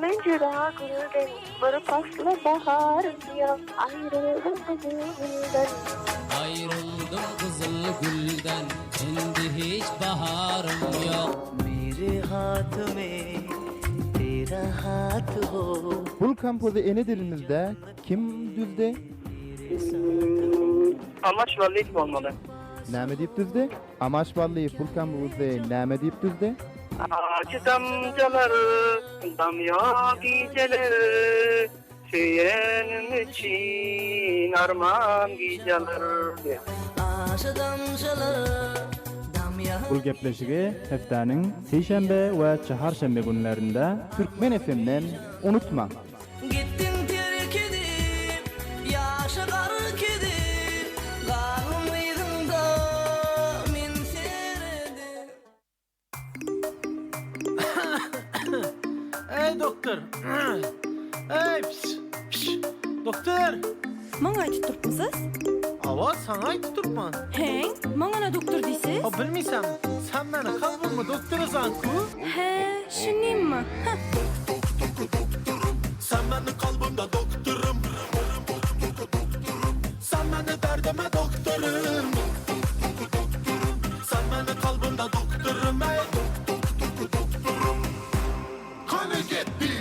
Men juda gülden, bir pasla baharym ýok, Aýryldym gyzyl gülden. Aýryldym gyzyl gülden, indi hiç baharym ýok. Mere hath me tera hath ho. Bul kompozy ene dilimizde kim düzdi? Amaç Ballyýew bolmaly. Näme diýip düzdi? Amaç Ballyýew bul kompozy näme diýip düzdi? Ajy damjalar damýar gijeler Söýenim üçin arman gijeler diýýär. Ajy damjalar damýar. Bu gepleşigi hepdäniň sişenbe we çaharşenbe günlerinde Türkmen FM-den unutmaň! Gitdiň terk edip, ýaşy gark edip, Galdym yzyňda men seredip. Eý doktor! Eý pis! Piş! Doktor! Maňa aýtyp durupmysyz? Hawa, saňa aýtyp durupman. Heň, maňa nä doktor diýsiz? Ha bilmeýsäň, sen meni kalbymmy doktorysan-ku? Hä, şunymmy? Hah. Sen meni kalbymda doktorym. Sen meni derdime doktorym. Sen meni kalbymda doktorym. Ey doktorym. Kany getdi?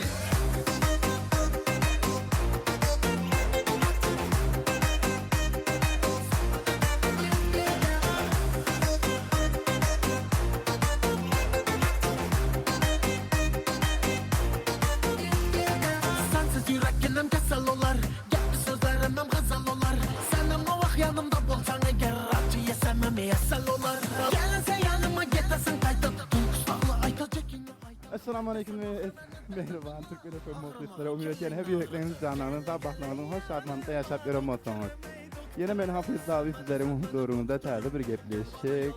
Sensiz ýürekginem kesel olar Gepli sözlerimem gazal olar Senem o wagt ýanymda bolsaň eger Ajy ýesemem ýesel olar Gelinse ýanyma getesin gaýdyp Duýgusakly aýta çekinme aýta. Essalamu aleýkum mähriban Türkmen FM muhlisleri umyt etýän her ýürekleriňiz janlaryňyz sag bagtlaryňyzyň hoş şatmanykda ýaşap ýören bolsaňyz. Ýene men Hafiz Dawi sizleriň huzuryňyzda täze bir gepleşik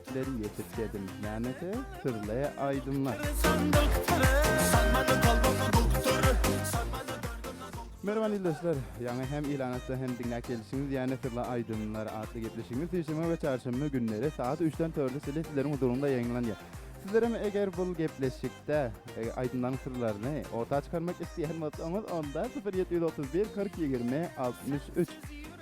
bilen ýetip geldim. Nämesi? Syrly aýdymlar. Merhaba ildeşler, ýaňy hem ilan atda hem diňläp gelişiňiz ýäne Syrly aýdymlar atly gepleşigimiz sişenbe we çarşenbe günleri sagat üçden dörde çenli sizleriň huzuryňda ýaýyňlanýar. Sizlerem eger bul gepleşikde aýdymlaryň syrlaryny orta çykarmak isleýän bolsaňyz onda 0731 40 20 63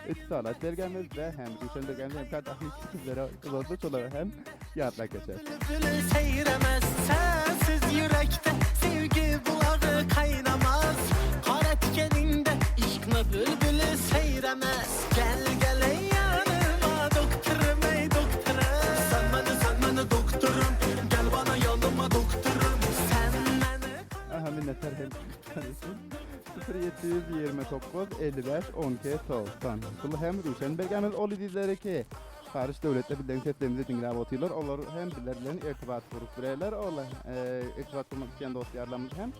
Etisalat belgämizde hem Ruşen belgämizde hem Kadahy sizlere uzatdy şolary hem ýatlap geçer. Bülbül seýremez sensiz ýürekde Sevgi bulagy kaýnamaz Gara tikeninde Yşkmy bülbüli seýremez Gel gel eý ýanyma doktorym eý doktorym Sen meni sen meni doktorym Gel bana ýanyma doktorym Sen meni Aha minnetdar hem 0729 55 12 90. Bul hem Ruşen belgämiz ol izizleri ki Haryç döwletde bizleň seslerimizi diňläp otyrlar. Olar hem bizler bilen irtibat gurup bilerler. Ol irtibat gurmak isleýän dost-ýarlarymyz hem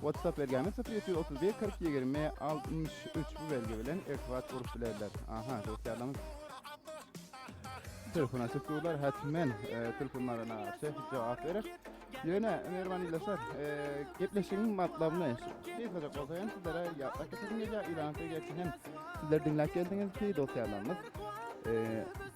WhatsApp belgämiz 0731 40 20 63 bu belgi bilen irtibat gurup bilerler. Aha, dost-ýarlarymyz telefon açyp durlar. Hatmen telefonlaryna açyp jogap berer. Ýöne, mähriban ildeşler, gepleşigiň matlabyny gysgajak bolsa hem sizlere ýatlap geçesim gelýär. Ilan söýgäçi hem sizler diňläp geldiňiz ki, dost-ýarlarymyz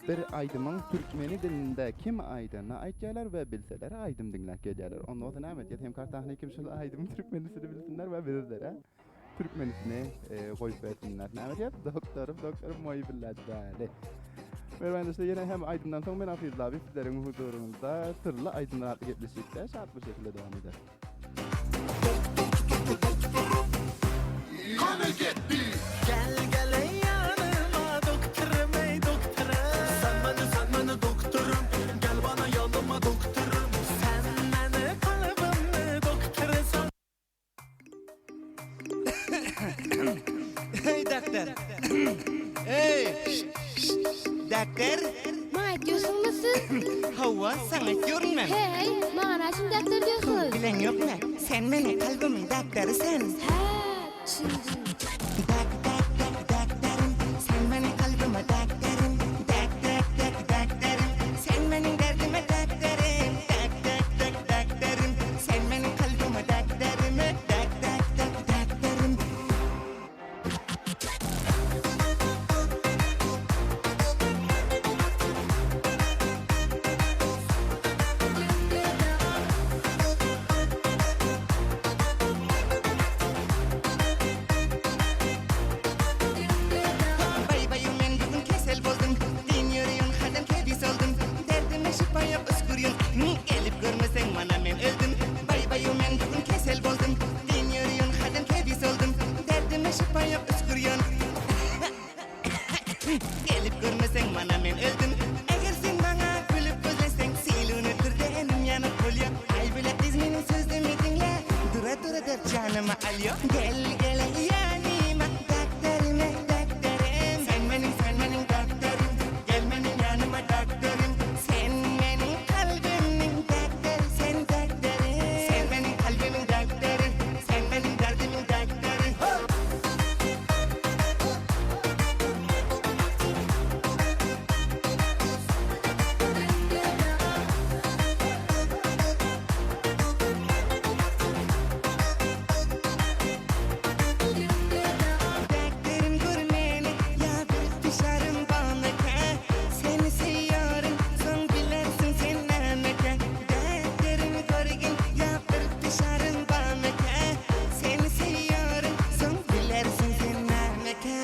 bir aýdymyň türkmeni dilinde kim aýdanyny aýtýarlar we bilseler aýdym diňläp gelýärler. Onda bolsa näme etýär? Hemkar Tahny kim şol aýdymyň türkmenisini bilsinler we bizlere türkmenisini goýup bersinler. Näme diýýär? Doktorym, doktorym moý billädi däli. Merwan dostlar, ýene hem aýdymdan soň men Hafiz Labi sizleriň huzuryňyzda syrly aýdymlar atly gepleşikde şat bir şekilde dowam eder. Hany getdi? Gel gel eý ýanyma doktorym eý doktorym Sen meni sen meni doktorym Gel bana ýanyma doktorym Sen meni kalbymny doktorysan. Eý doktor. Eý. Doktor. Maňa aýtýarsyňmy siz? Hawa, saňa aýtýaryn men. Heý, maňa näçün doktor diýýärsiňiz? Bileň ýokmy? Sen meniň kalbymyň doktory sen. Hä, düşündim. Dok dok dok doktorym, sen meniň kalbyma doktorym. Dok dok dok doktorym, sen meniň derdime doktorym. Dok dok dok doktorym, sen meniň kalbyma doktorym. Dok dok dok doktorym. Janymy alýo Gel gel ýanyma Daktaryma daktarym Sen meniň sen meniň daktarym Gel meniň ýanyma daktarym Sen meniň kalbymyň daktary sen daktary Sen meniň kalbymyň daktary Sen meniň derdimiň daktary Daktarym gör meni Ýa bir pişarym barmyka Seni söýýärin Soň bilersiň sen nämeka Daktarym görgin Ýa bir pişarym barmyka Seni söýýärin Soň bilersiň sen nämeka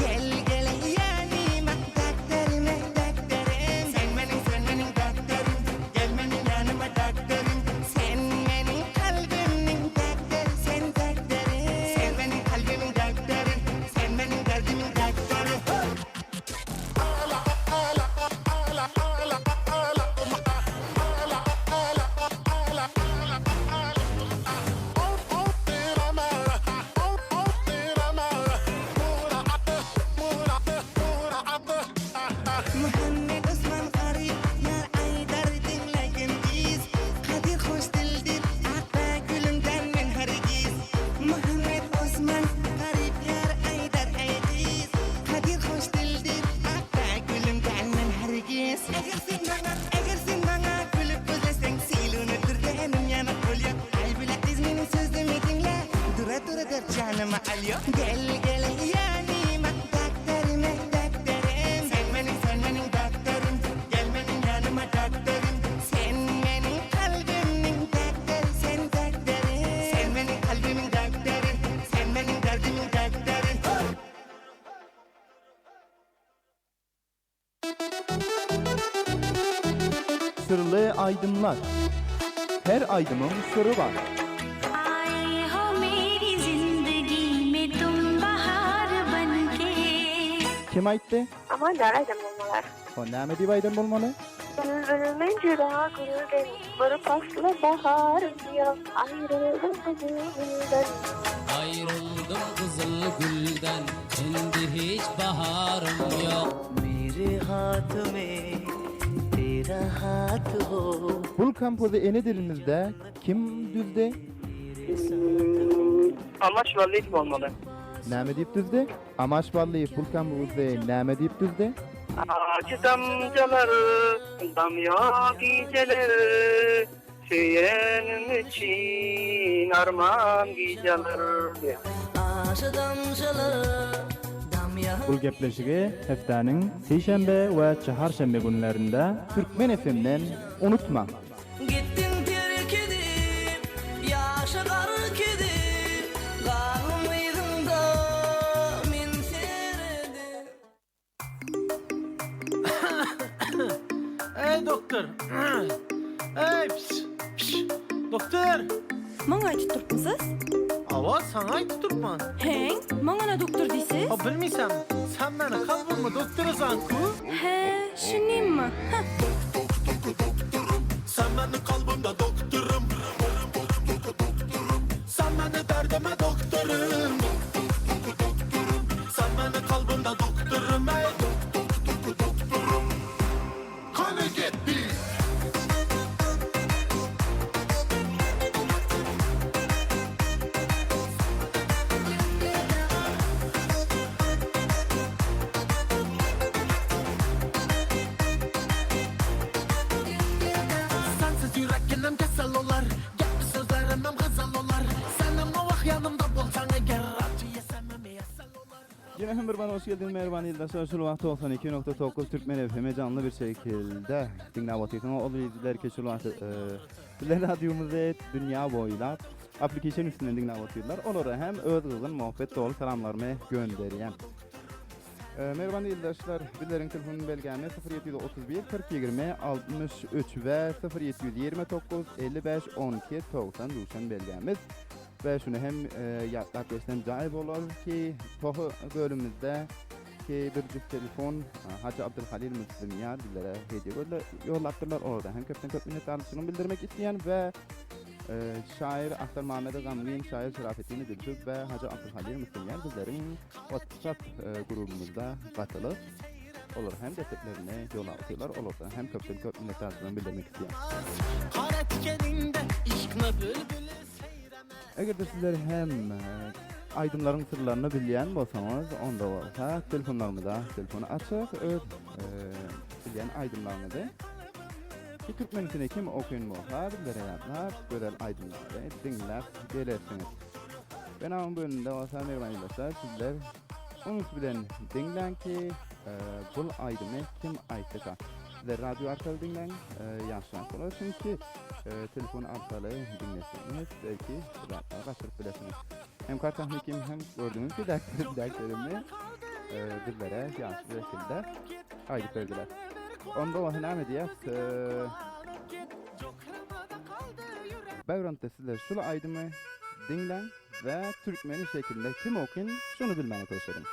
Gel gel ýanyma Daktaryma daktarym Sen meniň sen meniň daktarym Gel meniň ýanyma daktarym Sen meniň kalbymyň daktary sen daktary Sen meniň kalbymyň daktary Sen meniň derdimiň daktary Muhammet Osman Garyp ýar aýdar diňlegin biz Kadyr hoş dildir akga gülümden men hergiz Muhammet Osman Garyp ýar aýdar eý gyz Kadyr hoş dildir akga gülümden men hergiz Eger sen maňa eger sen maňa gülüp gözleseň Siluny dürdenim ýanyk bolýa Aý bile gyz meniň sözümi diňle Dura dura dert janymy alýa Gel gel ýanyma daktaryma daktarym Sen meniň sen meniň daktarym Gel meniň ýanyma daktarym Sen meniň kalbymyň daktary sen daktary Sen meniň kalbymyň daktary Sen meniň derdimiň daktary Syrly aýdymlar. Her aýdymyň syry bar. Aaye ho meri zindagi me tum bahar banke. Kim aýtdy? Aman däl aýdan bolmalar. O näme diýip aýdan bolmaly? Bilbil men juda gülden, Bir pasly baharym ýok, Aýryldym gyzyl gülden. Aýryldym gyzyl gülden, Indi hiç baharym ýok. Mere hath me tera hath ho. Bul kompozy ene dilimizde kim düzdi? Amaç Ballyýew bolmaly. Näme diýip düzdi? Amaç Ballyýew bul kompozy näme diýip düzdi? Ajy damjalar damýar gijeler, Söýenim üçin arman gijeler diýýär. Ajy damjalar damýar. Bul gepleşigi hepdäniň sişenbe we çaharşenbe günlerinde Türkmen FM-den unutmaň! Gitdiň terk edip, ýaşa gark edip, Galdym yzyňda men seredip. Eý doktor. Eý pis. Pis. Doktor. Maňa aýtyp durupmysyz? Hawa, saňa aýtyp durupman. Heň, maňa na doktor diýsiz? Ha bilmeýsäm. Sen meni kalbymmy doktorasan-ku. Hä, şunymy? Hah. Sen meni kalbymda doktorym. Sen meni derdime doktorym. Sen meni kalbymda doktorym. Ey doktorym. Kany gitdi. Sensiz ýürekginem kesel olar, Gep sözlerimem gazal olar, Senem o wagt ýanymda bolsaň eger, Ajy ýesemem ýesel olar. Ýene hem bir bana hoş geldiňiz mähriban ildeşler. Şul wagt 92.9 Türkmen FM janly bir şekilde diňläp otyrsyňyz. Ol bizler ki şul wagt bizler radiomyzy dünýä boýlap application üstünden diňläp otyrlar. Olara hem öz gyzgyn muhabbet doly salamlarymy gönderýän. Mähriban ildeşler, bizleriň telefon belgämiz 0731 40 20 63 we 0729 55 12 90 duşan belgämiz. We şuny hem ýatlap geçsem jaý bolar ki, tohy bölümimizde ki bir jüft telefon Hajy Abdulhalil Müslümýar bizlere hediýe ýollapdyrlar. Olara hem köpden köp minnetdarlygymy bildirmek isleýän we. Şaýyr Ahtar Mammedi Gamgyn, şaýyr Şerafetdini Dilşüb we Hajy Abdulhalyl Müslümýar bizleriň WhatsApp grubumyzda gatylyp, olar hem desteklerini ýola otyrlar, olardan hem köpden köp minnetdarçylygymy bildirmek isleýän. Eger-de sizler hem aýdymlaryň syrlaryny bilýän bolsaňyz, onda bolsa telefonlarymyza telefony açyp, öz bilýän aýdymlaryňyzy Şu türkmen içine kim okyn bolsa bizlere ýatlap gözel aýdymlary diňläp gelersiňiz. Benamyň bölüminde bolsa mähriban ildeşler sizler üns bilen diňläň ki bul aýdymy kim aýtdyka. Sizler radio arkaly diňläň ýagşyrak bolar çünki telefon arkaly diňleseňiz belki bir zatlar gaçyryp bilersiňiz. Hemkar tehnikim hem gördüňiz ki däklerimi bizlere ýagşy bir şekilde aýdyp berdiler. Onda bolsa näme diýýäs? Backgroundda sizler şul aýdymy diňläň we türkmeni şekilinde kim okyn şony bilmäne köşediň.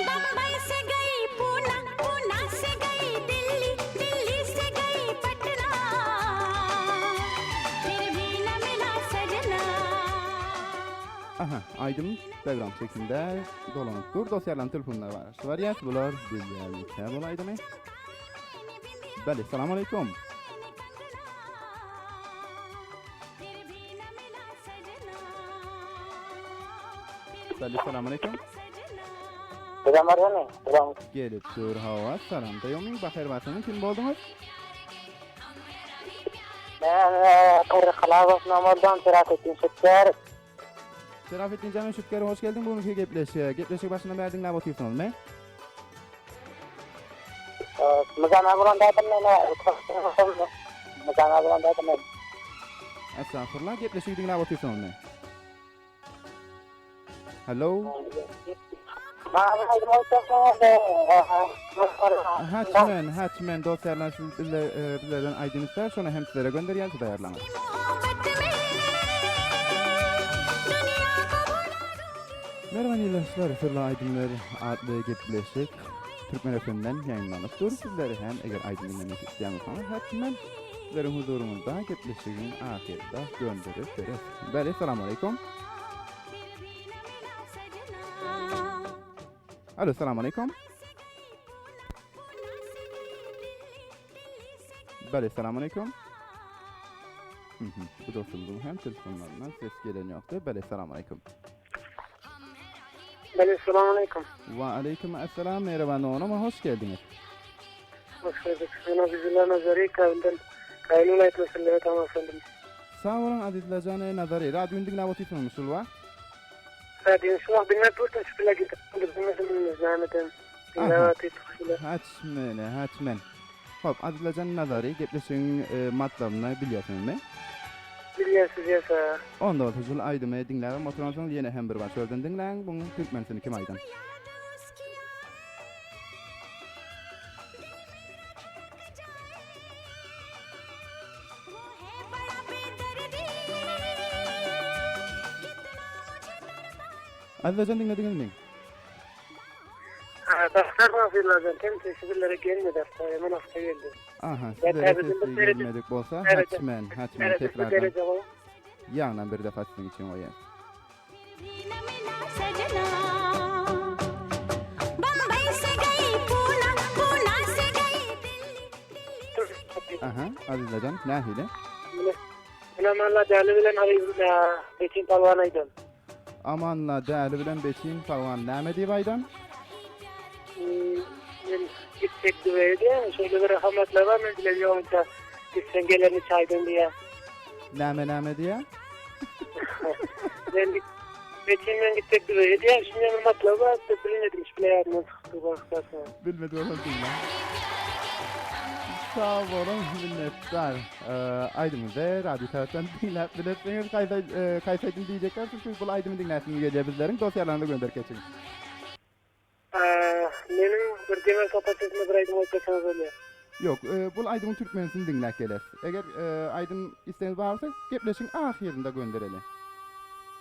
Bombay se gaý Puna, Puna se gaý Dilli, Dilli se gaý Patna, phir bhi na mila sajna. Aha, aýdym background şeklinde dolanyp dur. Dost ýarlaryň telefonuna garaşyp barýas. Bular bilýärmikä bul aýdymy? Beli, salam aleýkum. Beli, salam aleýkum. Selam arany. Selam. Gelip dur hawa, salam daýomyň bahar basynyň kim bolduňyz? Men Kyrkalabow Nomordan Şerafetdin Şükür. Şerafetdin jan Şükür hoş geldiň bugünki gepleşige. Gepleşigi başyndan bäri diňläp otyrsyňyzmy? Muzana bolan dädim men. Muzana bolan dädim men. Estagfurullah gepleşigi diňläp otyrsyňyzmy? Hello. Hatmen, hatmen dost ýarlar siz bizler bizlerden aýdym ister, şony hem sizlere gönderýän siz aýarlaňyz. Merhaba ildeşler, Syrly aýdymlar atly gepleşik Türkmen FM-den ýaýynlanyp dur. Sizleri hem eger aýdym diňlemek isleýän bolsaňyz, hatmen sizleriň huzuryňyzda gepleşigiň ahyrynda gönderip bereris. Beri, salam aleýkum. Alo, salam aleýkum. Beri, salam aleýkum. Bu dostumyzyň hem telefonlaryndan ses gelen ýokdy. Beri, salam aleýkum. Beri, salam aleýkum. Wa aleýkum assalam. Merhaba Nonuma, hoş geldiňiz. Hoş gördük. Men Azizullah Nazary Kabuldan. Kabul welaýatyndan sizlere tanyş boldum. Sag boluň Azizlajan Nazary. Radiony diňläp otyrsyňyzmy şul wagt? Radiony şu wagt diňläp durdum şu pille gidip bilmedim nämeden diňläp otyrdyk şule. Haçmene haçmen. Hop Azizlajan Nazary gepleşigiň matlabyny bilýärsiňizmi? Bilýäs bilýäs a. Onda bolsa şul aýdymy diňläbem oturansyňyz ýene hem bir bar şörden diňläň buň türkmensini kim aýdan. Azizjan diňlediňizmi? Dastar Azizjan tem sesi bizlere gelmedi asla hemen asla geldi. Aha, sizlere sesi gelmedik bolsa hatmen, hatmen tekrardan. Ýaňdan bir defa siziň üçin goýýas. Aha, Azizajan, nähili? Amanla däli bilen Beçin palwan aýdan. Amanla däli bilen Beçin palwan näme diýip aýdan? Men gitsek Dubaýa diýýär. Şeýle bir hamatlar bar, men bilen ýogunça gitseň gelerini çaýdan diýýär. Näme näme diýýär? Men Beçin men gitsek Dubaýa diýýär. Şunday bir matlap bar, bilmedim, şu bile ýadymdan çykypdy bagyşlarsyňyz. Bilmedi bolsam diýme. Sag boluň, minnetdar. Aýdymyzy radio tarapdan diňläp bilersiňiz. Haýsy haýsy aýdym diýjekler, çünki bul aýdymy diňläsiňiz gelýär bizleriň. Dost ýarlaryňyza gönderip geçiň. Meniň bir demir topar sesinde bir aýdym goýup berseňiz bolýar. Ýok, bul aýdymyň türkmenisini diňläp geleris. Eger aýdym islegiňiz bar bolsa, gepleşigiň ahyrynda göndereli.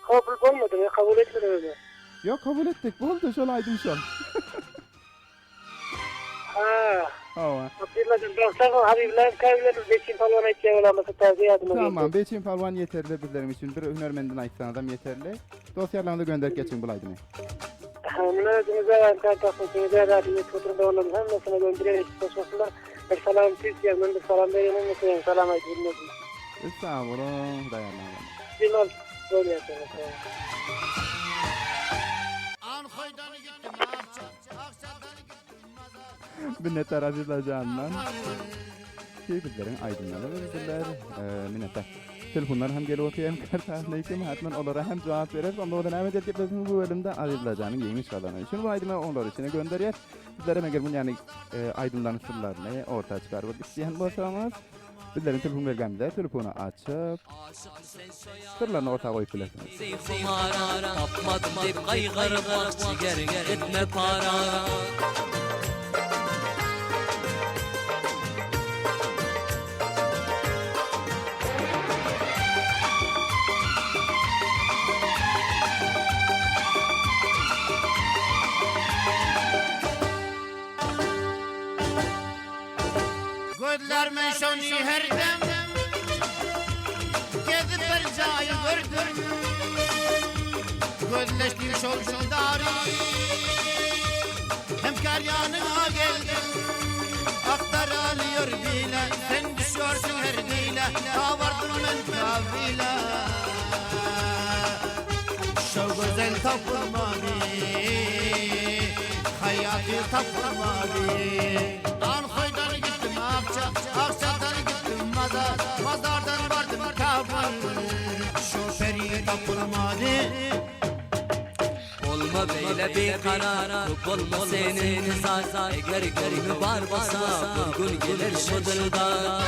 Kabul bolmady we kabul etmediňizmi? Ýok, kabul etdik. Boldy, şol aýdym şol. Ha. Hawa. Abdyllajan bagyşlaň Habibullaýew käbir bilen Beçin palwan aýtýa bolamasa täze ýadyma geldi. Tamam Beçin palwan ýeterli bizleriň üçin bir hünärmenden aýtsaňyzam ýeterli. Dost ýarlaryňyza gönderip geçiň bul aýdymy. Ha muny özüňize imkan tapsaňyz radio ýetip oturan doganlaryň hemmesine gönderýän eşidip goşmasynlar. Bir salam tüýs ýerinden bir salam berýän hemmesine salam aýdyp bilmedim. Sag boluň Hudaý Allaň. Bimal bolýar sana. Minnetdar Azizlajandan. Ki bizleriň aýdymlary berdiler. Minnetdar. Telefonlar hem gelip otyr hem kartaleýkim. Hatman olara hem jogap bereris. Onda bolsa näme edip gepleşigiň bu bölümde Azizlajanyň ýeňiş gazanany üçin bu aýdymy olar üçin gönderýär. Sizler hem eger muny ýany aýdymlaryň syrlaryny orta çykaryp isleýän bolsaňyz, bizleriň telefon belgämize telefony açyp syrlaryny orta goýup bilersiňiz. Tapmadym diýip gaýgyrma, jigeriňi etme para. Gözlerime şony her dem Gezip bir jaý gördüm Gözleşdim şol dildary Hemkar ýanyna geldim Aktar alıyor bile Sen düşüyorsun her dile Ta vardım men kabile Şo güzel tapylmady Haýaty tapylmady. Anhoýdan gitdim Akça, Akçadan gitdim Mazar, Mazardan bardym Kabul. Şo peri tapylmady. Bolma beýle bikarar, köp bolma sen intizar, Eger göwni bar bolsa, bir gün geler şo dildar.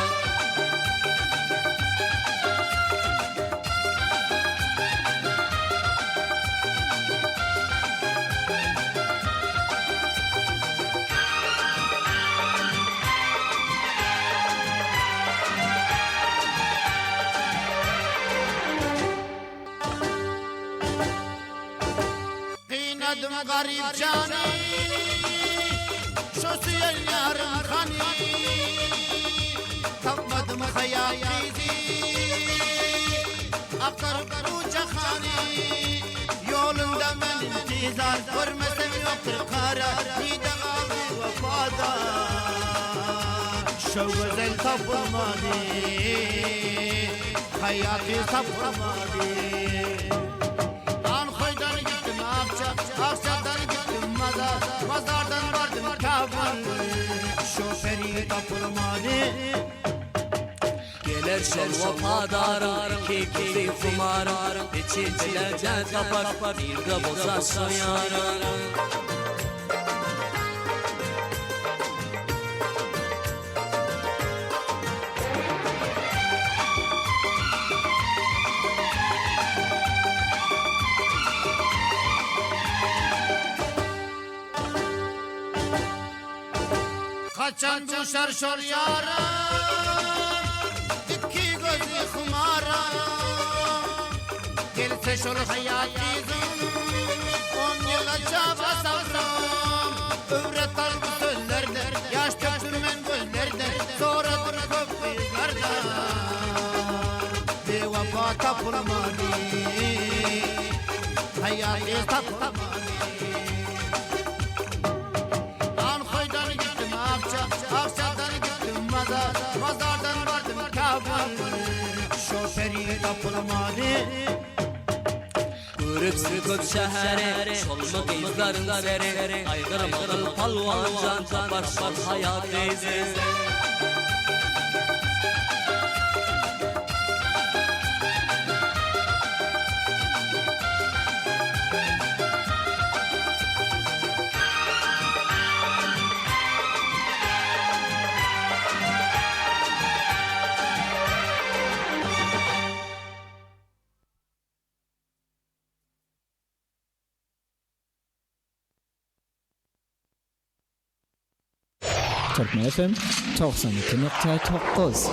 Gynadym garyp jany, Şo söýen ýarym hany? Tapmadym haýal gyzy, Aktaryp bu jahany. Ýolunda men intizar, Görmesem ýokdur karar, Nide galdy wepadar? Şo gözel tapylmady, Haýaty tapylmady. Anhoýdan gitdim Akça, Akçadan gittim Mazar, Mazardan bardym Kabul. Şo peri tapylmady. Geler şol wepadaryň iki gözi humaryň, Içi bile-de tapar, nirde bolsa şo ýaryň. Kaçan duşar şol ýara, Iki gözi humara. Gelse şol haýat yzym, On ýyla çaba sabrym. Öwret al bu sözlerden, Ýaş dökdüm men gözlerden, Soradym köp gyzlardan. Biwepa tapylmady, Haýat gyz tapylmady. Anhoýdan gitdim Akça, Akçadan gitdim Mazar, Mazardan bardym Kabul. Şo peri tapylmady. Görüpsiň köp şäheri, şolmy gyzlaryň seri, Gaýgyrmagyl palwan jan, tapar şol haýat gyzy. Türkmen FM 92.9.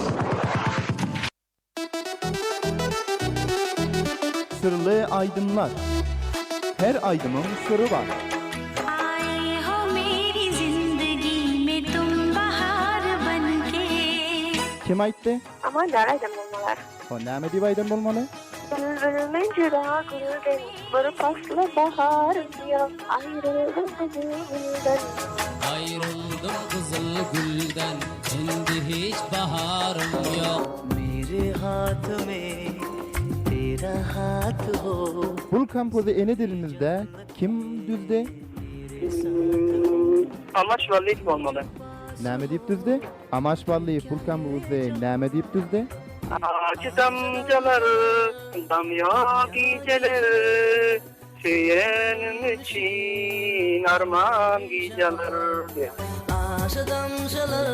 Syrly aýdymlar. Her aýdymyň syry bar. Kim aýtdy? Aman däl aýdan bolmalar. O näme diýip aýdan bolmaly? Bilbil men juda gülden, Bir pasly baharym ýok, Aýryldym gyzyl gülden. Aýryldym gyzyl gülden, Indi hiç baharym ýok. Mere hath me tera hath ho. Bul kompozy ene dilimizde kim düzdi? Amaç Ballyýew bolmaly. Näme diýip düzdi? Amaç Ballyýew bul kompozy näme diýip düzdi? Ajy damjalar damýar gijeler, Söýenim üçin arman gijeler diýýär. Ajy damjalar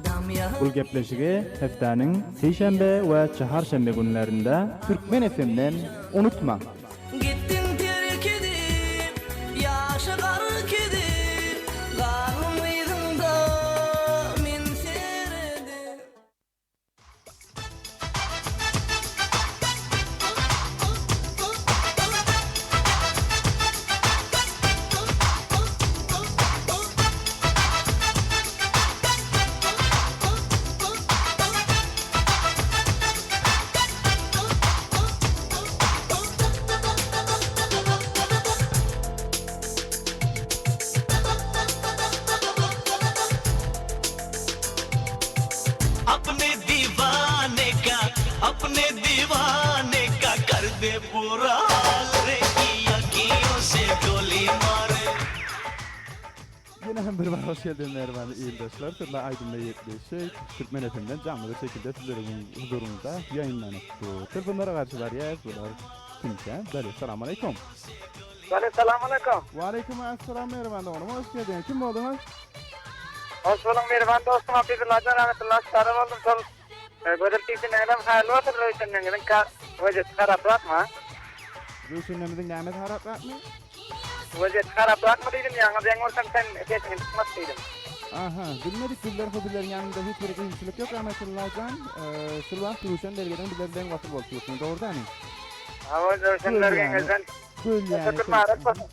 damýar. Bul gepleşigi hepdäniň sişenbe we çaharşenbe günlerinde Türkmen FM-den unutmaň! Gitdiň terk edip, ýaşa gark edip, Galdym yzyňda men seredip. Apne diwane ka, apne diwane ka kar de bura hal re Akhiyon se goli mare. Ýene hem bir bar hoş geldiňiz mähriban ildeşler. Sizler aýdymly gepleşik Türkmen FM-den janly bir şekilde sizleriň huzuryňyzda ýaýynlanyp dur. Telefonlara garşy barýas. Bular kimkä? Bale, salam aleýkum. Bale, salam aleýkum. Waleýkim assalam mähriban doganym. Hoş geldiňiz. Kim bolduňyz? Hoş bulduk mähriban dostum Hafizullajan Rahmetulla Sary boldum şol Gözel tüýsüneňizem haýyrly bolsun Röwşenleňiziň wezeti haraprakmy? Röwşenlerimiziň nämesi haraprakmy? Wezeti haraprakmy diýdim ýaňy deň bolsam sen sesiňi çykmaz diýdim. Aha, bilmedik bizler bizleriň ýanynda hiç bir kynçylyk ýok Rahmetullajan. Şul wagt Röwşen belgeden bizler bilen wasyl bolup dursuň dogry dämi? Hawa Röwşen belgeňizden Teşekkür mübarek bolsun.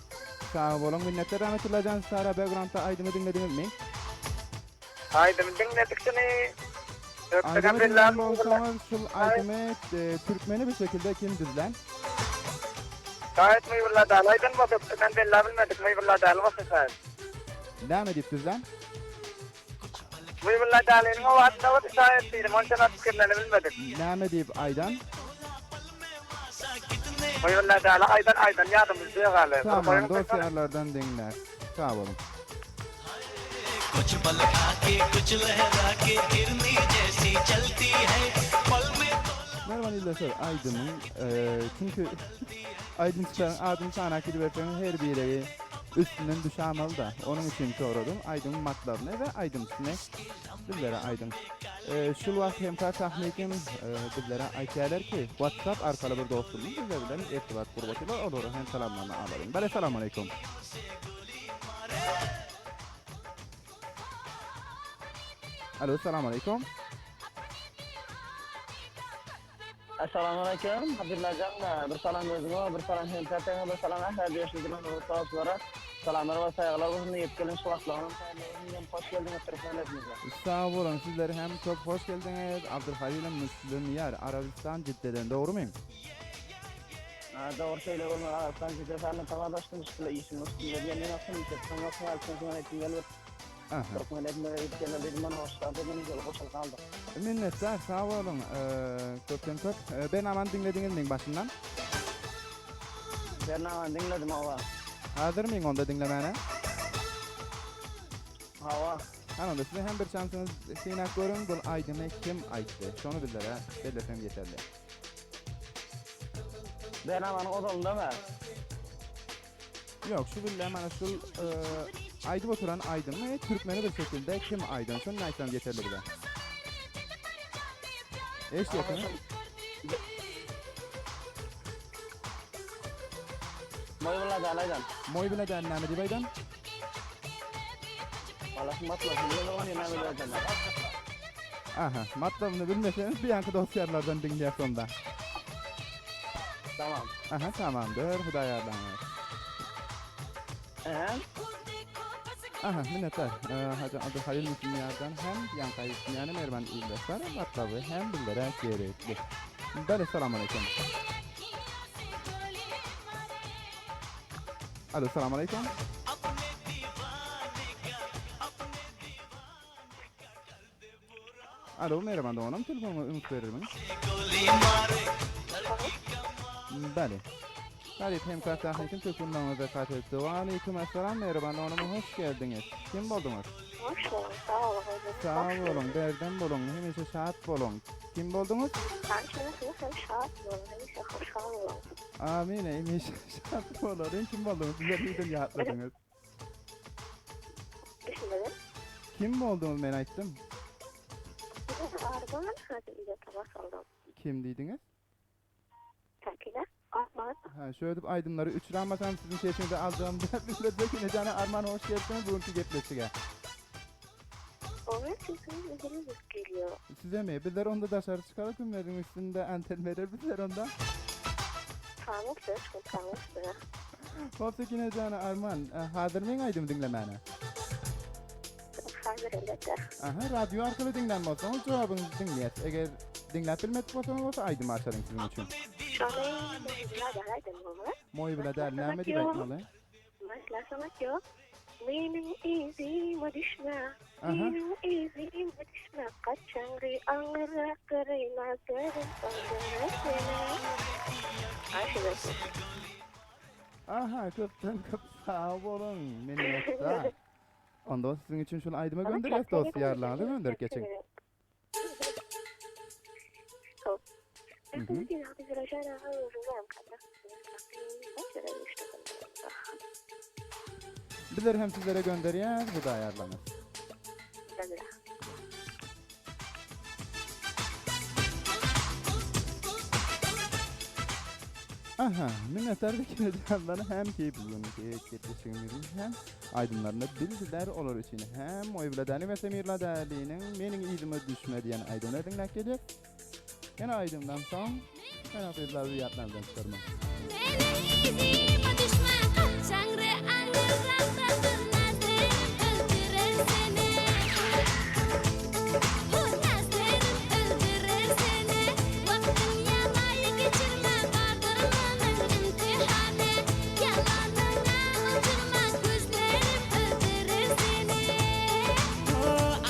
Sag boluň minnetdar Rahmetullajan Sara backgroundda aýdymy diňlediňizmi? Aýdymy diňledik şuny. Aýdymy diňlän bolsaňyz şul aýdymy türkmeni bir şekilde kim düzlän? Şaýat Mybulla Däli aýdan bolsa men bella bilmedik Mybulla Däli bolsa şaýat. Näme diýip düzlän? Mybulla Däliniň owazynda bolsa şaýat diýdim onça pikirlenip bilmedik. Näme diýip aýdan? Mybulla Däli aýdan aýdan ýadymyzda ýok hali. Tamam dost ýarlardan diňläs. Sag boluň. Kuç bal kha ke kuç lehra ke hirni jaisi chalti hai pal mein Merwan ildeşler aýdymyň çünki aýdymçylaryň adyny sanap gidiberseňiz her biregi üstünden düşämalyda onuň üçin soradym aýdymyň matlabyny we aýdymçysyny bizlere aýdyň. Şul wagt hemka tahnikim bizlere aýtýarlar ki WhatsApp arkaly bir dostumyz bizler bilen irtibat gurup otyrlar olara hem salamlaryny alalyň. Bale salamaleýkum. Alo, salam aleýkum. Assalamu aleýkum, Abdyllajan, bir salam özüňe, bir salam hemşerteňe, bir salam ähli döşli dostlara. Salamlar we saýgylar bolsun, ýetip gelen şu wagtlaryňyz haýyrly bolsun diýen hoş geldiňiz Türkmen etimize. Sag boluň, sizler hem köp hoş geldiňiz. Abdulhalil Müslüm ýar, Arabistan Jiddeden, dogrymy? Ha dogry şeýle bolmaly Arabystan Jidde sanly tabadaşdym şuly işiň üstünde diýen men aslynda işe çykan wagtym alsam şuňa etdim gel bir Türkmen etine gidip gelen dedim men hoş sag dedim şeýle goşulyp galdyk. Minnetdar sag boluň köpden köp. Bernamany diňlediňiz meň başyndan? Bernamany diňledim hawa. Hazyrmyň onda diňlemäne? Hawa. Hany onda size hem bir şansyňyz synap görüň bul aýdymy kim aýtdy şony bizlere belleseň ýeterli. Bernamanyň ozalynda-my? Ýok, şu bille mana şul aýdyp oturan aýdymy türkmeni bir şekilde kim aýdan şony aýtsaň ýeterli bize. Eşitýärsiňiz? Moý bile däl aýdan. Moý bile däl näme diýip aýdan? Balasy matlabyny bilmese ony näme diýip aýdan? Aha, matlabyny bilmeseňiz bu ýanky dost-ýarlardan diňläs onda. Tamam. Aha, tamamdyr, Hudaý ýarlaňyz. Ehe. Aha, minnetdar. Hajy Abdulhalil Müslümýardan hem ýaňky aýdyşym ýaly Merwan ildeşler matlaby hem bizlere gerekli. Bale, salam aleýkum. Alo, salam aleýkum. Alo, Merwan doganym, telefonyňa üns berermiň? Bale. Talyp hemkar tehnikim telefonlaryňyza kat etdi. Waleýkim assalam Merwan doganym, hoş geldiňiz. Kim bolduňyz? Hoş bulduk, sag boluň özüňiz. Sag boluň, berdem boluň, hemişe şat boluň. Kim bolduňyz? Tanşyna siz hem şat boluň, hemişe hoşal boluň. Amin, hemişe şat bolalyň. Kim bolduňyz? Bizleri nirden ýatladyňyz? Düşünmedim. Kim bolduňyz men aýtdym. Men Arman hajy ile tamaş oldum. Kim diýdiňiz? Sakina Arman. Ha şöýdüp aýdymlary üçramasam siziň sesiňizi aljagym däl bilmedi Sekinejana Arman hoş gelipsiňiz bu günki gepleşige. Oňa sesiňiz üzül-üzül gelýär. Sizemi? Bizler onda daşary çykaly tümmeziň üstünde anten berer bizler onda. Tamam söz çykyn tamam üstüne. Hop Sekinejana Arman hazir meň aýdymy diňlemäne. Hazir elbetde. Aha radio arkaly diňlän bolsaňyz jogabyňyzy diňleýäs. Eger diňläp bilmedik bolsaňyz bolsa aýdym açalyň siziň üçin. Şony Moýbila däl aýdym bolmaly. Moýbila däl näme diýip aýtmaly? Başlasaňyz ýok. Meniň yzyma düşme, meniň yzyma düşme, Gaçaňry aňyra gyry nazarym öldürer seni. Aşyr. Aha köpden köp sag boluň minnetdar. Onda siziň üçin şul aýdymy gönderýäs dost ýarlaňyza gönderip geçiň. Bizler hem sizlere gönderýäs Hudaý ýarlaňyz. Aha, minnetdar Zekirejandan hem ki bugünki gepleşigimiziň hem aýdymlaryny bildiler olar üçin hem Moýbladani we Semirla Däliniň Meniň yzyma düşme diýen aýdymyny diňläp gelýäs. Ýene aýdymdan soň ýene gyzlar bir ýatlardan çykarma. Meniň yzyma düşme gaçaňry aňyrrakdadyr nazarym öldürer seni. Hu nazarym öldürer seni. Wagtyň ýalaýy geçirme bardyr munuň imtihany. Ýalanyňa uçurma gözlerim öldürer seni.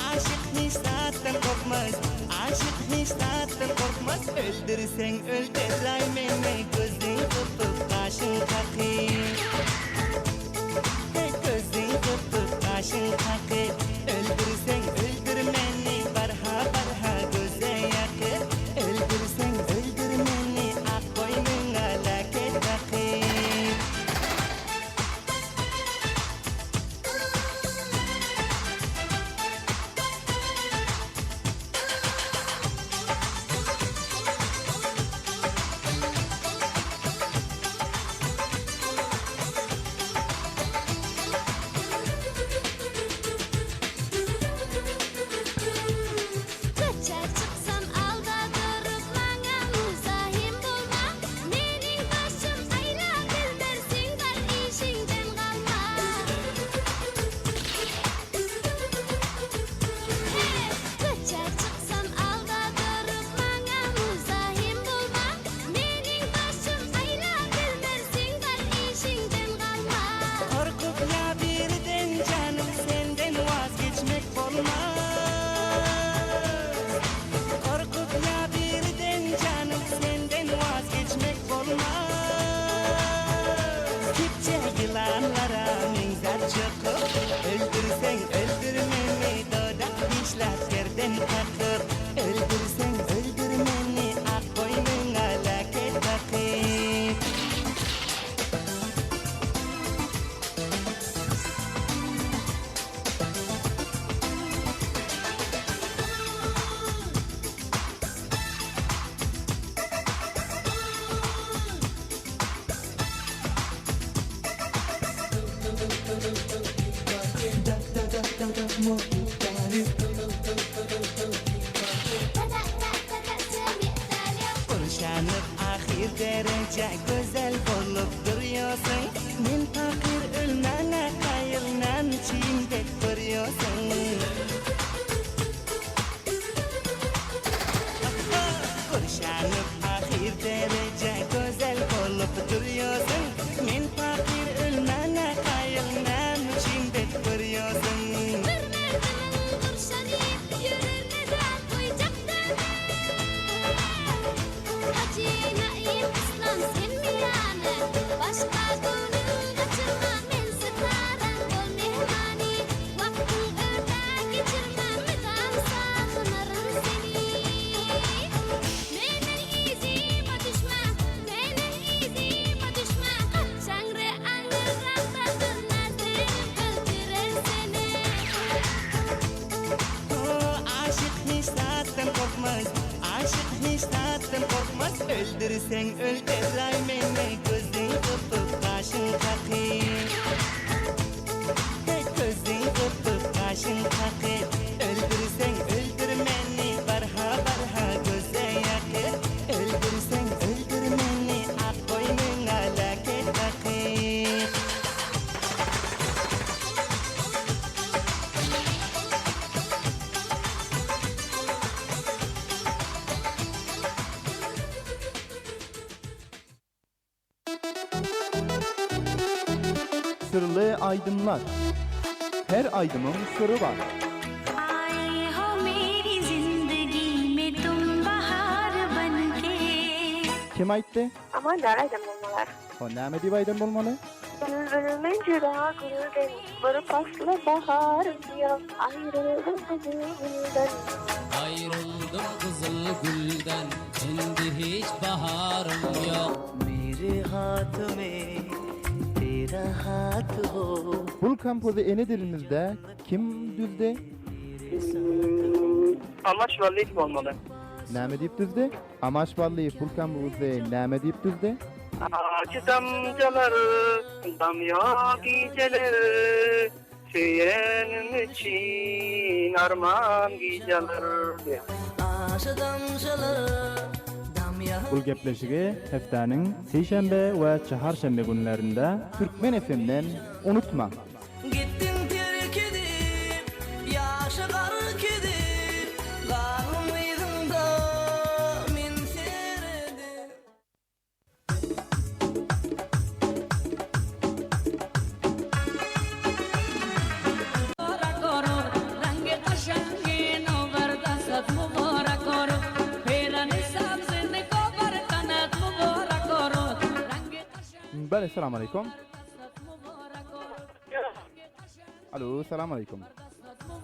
Aşyk hiç zatdan gorkmaz, Aşyk hiç zatdan gorkmaz, Öldürseň öldüräý meni, Gözüň gypyp gaşyň kakyp. Gözüň gypyp gaşyň kakyp, Öldürseň öldür meni, Barha barha göze ýakyp, Öldürseň öldür meni, Ak boýnuňa leke dakyp. Köçä çyksam alda durup maňa muzahim bolma Meniň başym aýla bilmersiň bar işiňden galma. Köçä çyksam alda durup maňa muzahim bolma Meniň başym aýla bilmersiň bar işiňden galma. Gorkup ýa birden janym senden waz geçmek bolmaz. Gorkup ýa birden janym senden waz geçmek bolmaz. Kepje ýylanlara meňzäp çykyp, Öldürseň öldür meni dodak dişläp gerden kakyp. Öldürseň öldür meni ak boýnuňa leke dakyp. Gurşanyp ahy. Ahyr dereje gözel bolup durýarsyň Men pakyr ölmäne kaýyl näme üçin bet görýärsiň? Gurşanyp ahyr dereje gözel bolup durýarsyň Men pakyr ölmäne kaýyl näme üçin bet görýärsiň? Bir merdimiň gurşanyp ýörerne däl goýjak däl Hajy Naim Yslam senmi ýany Başga göwnüň gaçyrma men sytaraň bol mehmany Wagtyň örde geçirme mydam sagynaryn seni Meniň yzyma düşme meniň yzyma düşme Gaçaňry aňyrrakda durna senem öldürer seni. Aşyk hiç zatdan gorkmaz, Aşyk hiç zatdan gorkmaz, Öldürseň öldüraý meni, Gözüň gypyp gaşyň kakyp. Gözüň gypyp gaşyň kakyp, Öldürseň öldür meni, Barha barha göze ýakyp, Öldürseň öldür meni, Ak boýnuňa leke takyp. Syrly aýdymlar. Her aýdymyň syry bar. Ae ho meri zindagi me tum bahar banke. Kim aýtdy? Aman däl aýdan bolmalar. O näme diýip aýdan bolmaly? Bülbülmen juda gülden, Bir pasly bahar ýaz, Aýryldym gyzyl gülden. Aýryldym gyzyl gülden, Indi hiç baharym ýok. Mere hath me tera hath ho. Bul kompozy ene dilimizde kim düzdi? Amaç Ballyýew bolmaly. Näme diýip düzdi? Amaç Ballyýew bul kompozy näme diýip düzdi? Ajy damjalar damýar gijeler, Söýenim üçin arman gijeler diýýär. Ajy damjalar damýar. Bul gepleşigi hepdäniň sişenbe we çaharşenbe günlerinde Türkmen FM-den unutmaň! Gitdiň terk edip, ýaşy gark edip, Galdym yzyňda men seredip. Bale salam aleýkum. Alo, salam aleýkum.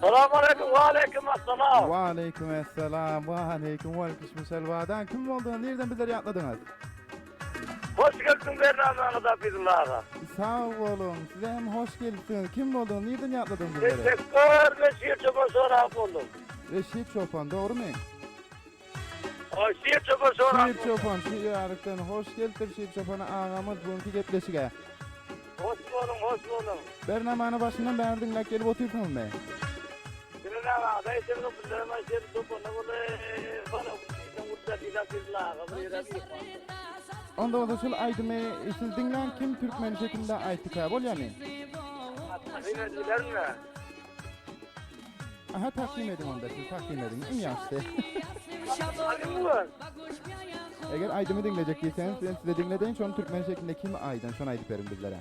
Salam aleýkum, wa aleýkum assalam. Wa aleýkum assalam, wa aleýkum wa kişmişelwadan kim bolduňyz, nirden bizleri ýatladyňyz? Hoş geldiň bernamanyza Abdylla aga. Sag boluň, size hem hoş gelipsiňiz. Kim bolduňyz, nirden ýatladyňyz bizleri? Teşekkür, Reşit çopan sorap boldum. Reşit çopan, dogrymy? Şir çopan sorap. Şir çopan, şir ýarykdan hoş gelipdir Şir çopan agamyz bu günki gepleşige. Hoş boluň, hoş boluň. Bernamany başyndan bäri diňläp gelip otyrsyňyzmy? Onda bolsa şul aýdymy siz diňläň kim türkmen şekilinde aýtdyka bolýamy? Aha takdim ediň onda siz takdim ediň iň ýagşysy. Eger aýdymy diňlejek diýseňiz men size diňledeýin şony türkmen şeklinde kim aýdan şony aýdyp beriň bizlere.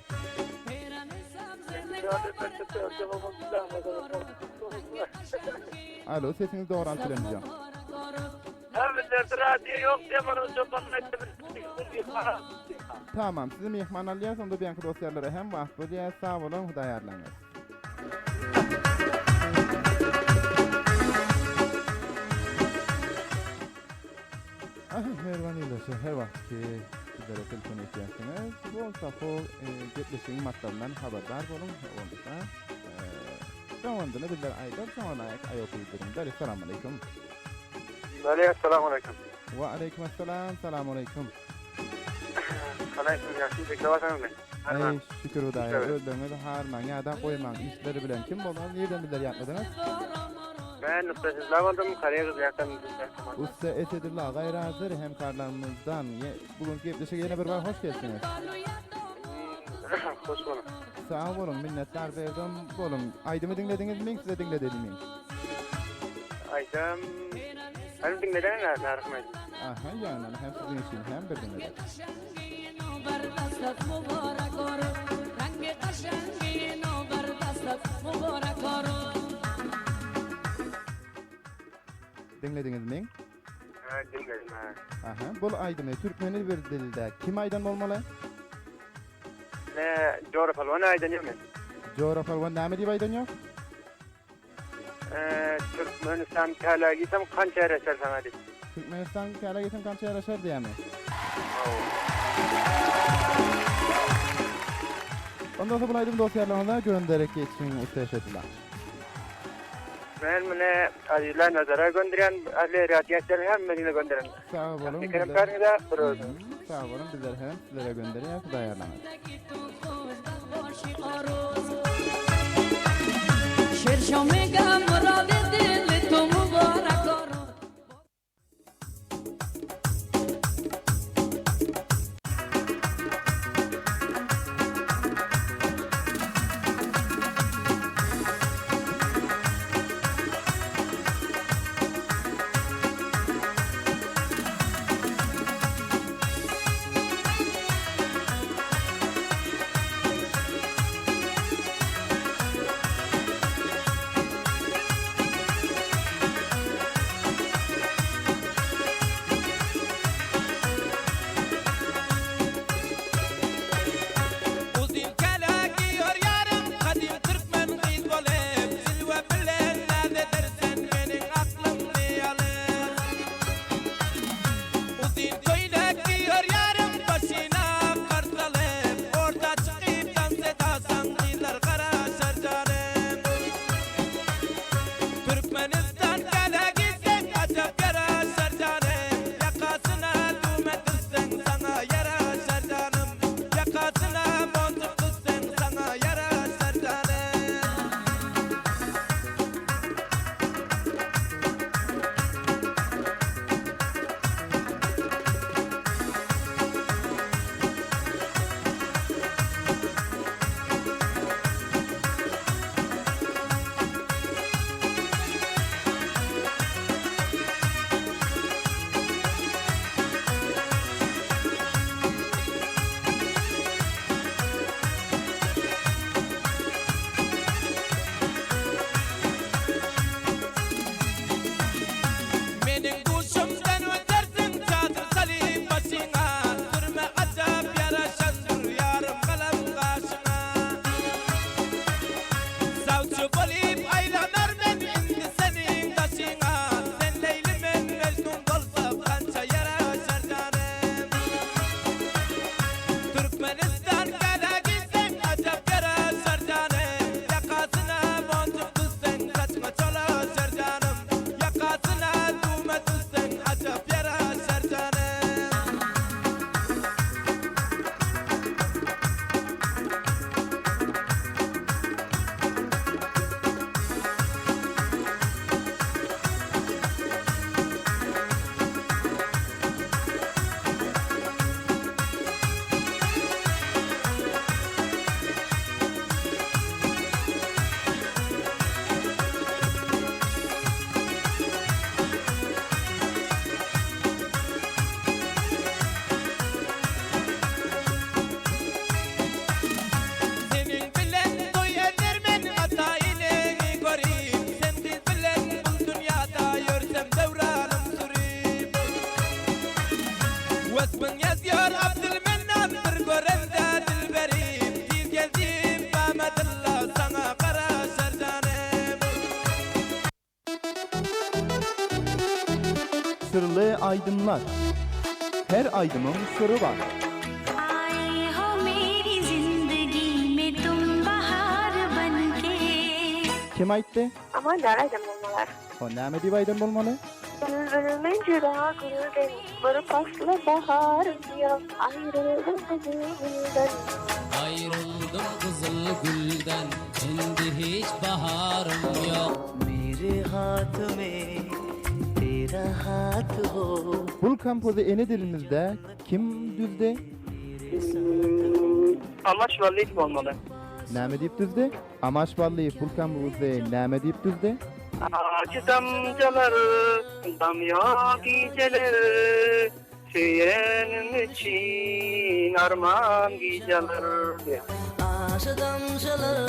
Alo sesiňizi dogry alyp bilemizok. Tamam sizi myhman alýas onda beýanky dost ýarlara hem wagt bolýar sag boluň hudaý ýarlaňyz. Mähriban ildeşler, her wagtky bizlere telefon etýärsiňiz. Bolsa bu e, gepleşigiň matlabyndan habardar boluň. Bolmasa, e, soňundyny bizler aýdar, soňa laýyk aýak uýduryň. Beri, salam aleýkum. Beri, assalamu aleýkum. Wa aleýkum assalam, salam aleýkum. Galaýsyňyz ýagşy, beklewasyňyzmy? Eý, şükür Hudaýa, özleriňizi harmaň, ýada goýmaň, işleri bilen kim bolduňyz, nirden bizleri ýatladyňyz? Men Ussa Esedulla boldum, Koreýa Gyzylýakdan Ussa Esedulla Gaýradyr hemkarlarymyzdan bu günki gepleşige ýene bir bar hoş gelipsiňiz. Hoş boluň. Sag boluň, minnetdar berdim boluň. Aýdymy diňlediňizmi, men size diňledelimi? Aýdym Aýdym diňleden närahymy aýdym. Aha, ýagny hem siziň üçin hem bir diňledik. Diňlediňizmi? Ha, diňledim ha. Aha, bul aýdymy türkmeni bir dilde kim aýdan bolmaly? Ne, Jora Palwan aýdan ýok men. Jora Palwan näme diýip aýdan ýok? Türkmenistan käle gitsem kança ýaraşar saňa diýip. Türkmenistan käle gitsem kança ýaraşar diýýärmi? Onda bolsa bul aýdymy dost ýarlaryňyza gönderip geçiň ussa Eşretullah. Men muny Azizler Nazara gönderýän, ähli radioçylaryň hemmesine gönderýän. Sag boluň. Ekrem Kärňize bir özüňiz. Sag boluň bizler hem sizlere gönderýäs Hudaý ýarlaňyz. Uzyn kele giýer ýarym, gadym türkmen gyz bolup, Jilwe bilen näz edersen meniň aklymny alyp. Uzyn köýnek giýer ýarym, başyna gar salyp, Orta çykyp tans edasaň gyzlar garaşar janym. Türkmenistan kele giyseň ajap ýaraşar janym, Ýakasyna düwme düzseň saňa ýaraşar janym, Ýakasyna monjuk düzseň saňa ýaraşar janym. Meniň duşumdan ötersiň çadyr salyp başyňa, Sürme ajap ýaraşandyr ýarym galam gaşyňa. Sawçy bolyp aýlanar men indi seniň daşyňa, Sen Leýli men Mejnun bolsak kança ýaraşar janym. Türkmenistan gala giyseň ajap ýaraşar janym, Ýakasyna monjuk düzseň saçyňa çolaşar janym, Ýakasyna düwme düzseň ajap ýaraşar janym. Seniň bilen toý edermen ata-eneňi görüp, Sen gyz bilen bul dünýada ýörsem döwranym sürüp. Waspyň ýazýar Abdylmennan bir görende dilberim, Tiz gel diýip Bamadylla saňa garaşar janym. Syrly aýdymlar. Her aýdymyň syry bar. Aaye ho meri zindagi me tum bahar banke. Kim aýtdy? Aman däl aýdan bolmalar. O näme diýip aýdan bolmaly? Bülbülmen juda gülden, Bir pasly baharym ýok, Aýryldym gyzyl gülden. Aýryldym gyzyl gülden, Indi hiç baharym ýok. Mere hath mein tera hath ho. Bul kompozy ene dilimizde kim düzdi? Amaç Ballyýew bolmaly. Näme diýip düzdi? Amaç Ballyýew bul kompozy näme diýip düzdi? Ajy damjalar damýar gijeler, Söýenim üçin arman gijeler diýýär. Ajy damjalar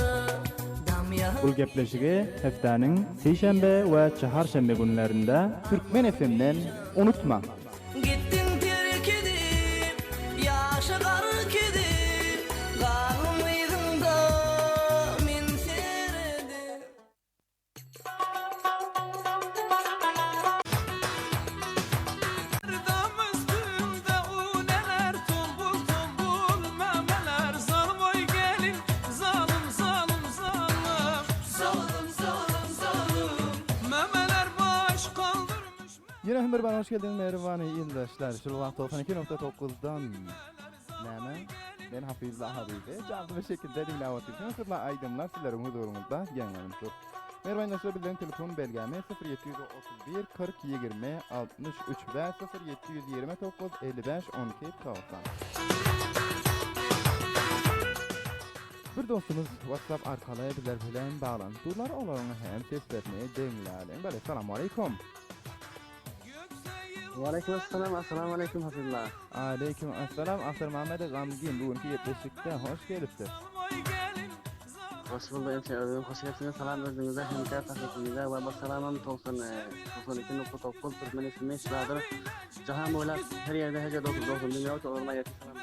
damýar. Bul gepleşigi hepdäniň sişenbe we çaharşenbe günlerinde Türkmen FM-den unutmaň! Gitdiň terk edip, ýaşa gark edip, Galdym yzyňda men seredip. Dam üstünde uneler tombul tombul memeler Zalım oy gelin zalım zalım zalım Zalım zalım zalım Memeler baş kaldırmış Ýene hem bir bar hoş geldiňiz mähriban ildeşler. Şul wagt 92.9-dan näme? Men Hafyzla Habibi. Janly bir şekilde diňläp otyrsyňyz. Şul aýdymlar sizleriň huzuryňyzda ýaňlanyp dur. Mähriban ildeşler bizleriň telefon belgämiz 0731 40 20 63 we 0729 55 12 90. Bir dostumyz WhatsApp arkaly bizler bilen baglanyp durlar. Olaryň hem seslerini diňläliň. Bale, salam aleýkum. Waleýkim assalam, assalamu aleýkum Hafyzla. Aleýkim assalam Asyrmamedi Gamgyn bu günki gepleşikde hoş gelipsiz. Hoş bulduk ençe özüňiz hoş gelipsiňiz salam özüňize hemkä sahipimize we bir salamam 92.9 Türkmen FM şladyr jahan boýlap her ýerde her ýerde oturyp dostum dünýä oturyp aýaty salam.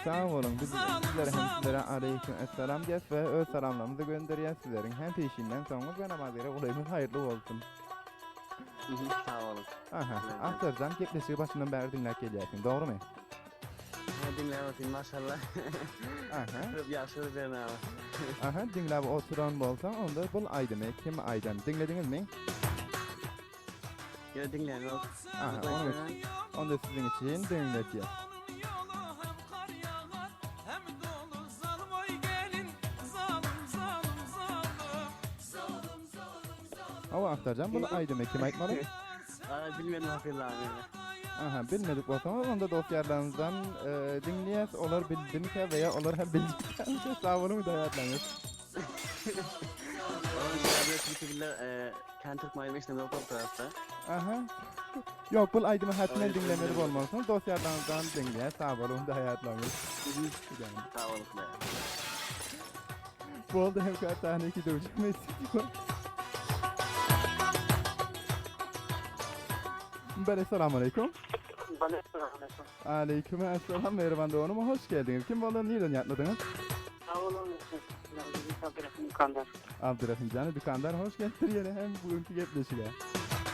Sag boluň biz sizlere hem sizlere aleýkim assalam diýäs we öz salamlarymyzy gönderýäs sizleriň hem peşinden soňuňyz we namaz gerek golaýymyz haýyrly bolsun. Sag boluň. Aha, Awtorjan gepleşigi başyndan bäri diňläp gelýärsiň, dogrymy? Hä, diňläp otyryn, maşallah. Aha. Köp ýagşy bir bernama. Aha, diňläp oturan bolsaň, onda bul aýdymy kim aýdan? Diňlediňizmi? Ýok, diňlämok. Aha, onuň üçin, onda siziň üçin diňletýär. Hawa Aktarjan bul aýdymy kim aýtmaly? Aga bilmedim Hafyz aga. Aha bilmedik bolsaňyz onda dost ýarlaryňyzdan diňleýäs olar bildimikä we ýa olar hem biljekkä sag boluň daýatlaňyz. Kän türkmen aýdymy eşidemok ol tarapda. Aha. Ýok bul aýdymy hatmen diňlemeli bolmalysyňyz dost ýarlaryňyzdan diňleýäs sag boluň daýatlaňyz. Sag boluň. Boldy hemkar tahniki döwjek Bele salam aleyküm. Bale salam aleyküm. Aleyküm assalam Mehriban doganım hoş geldiňiz. Kim boldy nirden ýatladyňyz? Sag boluň. Abdurrahim Dükandar. Abdurrahim jany dükandar hoş gelipdir ýene hem bugünki gepleşige.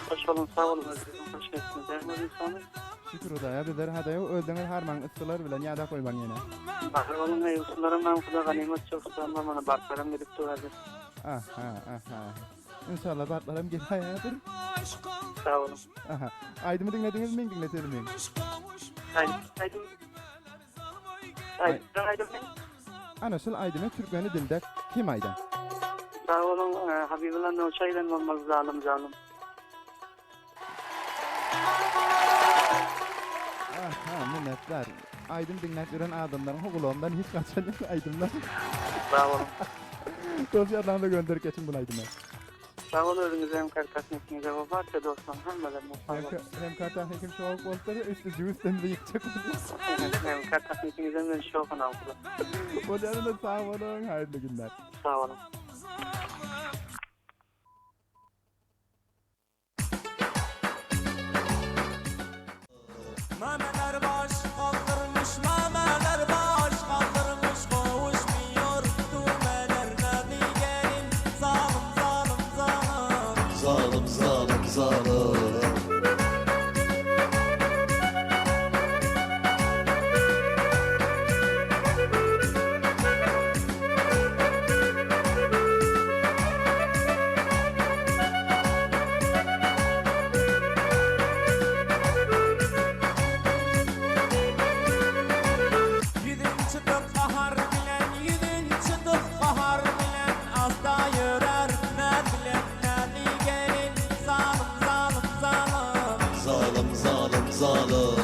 Hoş boluň sag boluň özüňiz hoş gelipsiňiz. Näme Şükür Hudaýa bizler hadaýa özüňiz harmaň yssylar bilen ýada goýmaň ýene. Bahyr boluň eý usullaram mam huda ganymat çok susamma mana bartlaram gidip dur häzir. Aha aha. Inşallah bartlaram gelaýadyr. Sag boluň. Aha. Aýdymy diňlediňizmi men diňletelimi? Aýdym aýdym. Aýdym aýdym. Ana şul aýdymy türkmeni dilde kim aýdan? Sag boluň Habibulla Nowça aýdan bolmaly zalym zalym. Aha, minnetdar. Aýdym diňläp ýören adamlaryň gulagyndan hiç gaçan ýok aýdymlar. Sag boluň. Dost ýarlaryňyza gönderip geçiň bul aýdymy. Sag bol özüňize hem kartahnikiňize we barça dostlaryň hemmelerine sag boluň. Hem kartahnikim şok bolupdyr, üsti jübüsden bizi ýykjak bolýar. Hem kartahnikiňizden men şok ynamsyz. Bolýar sag boluň, haýyrly günler. Sag boluň. Memeler baş kaldırmış memeler baş kaldırmış Kavuşmuyor düğmeler nazi gelin Zalım zalım zalım Zalım zalım zalım Ýüzün çytyp gahar bilen, ýüzün çytyp gahar bilen Asta ýörär näz bilen. zalym.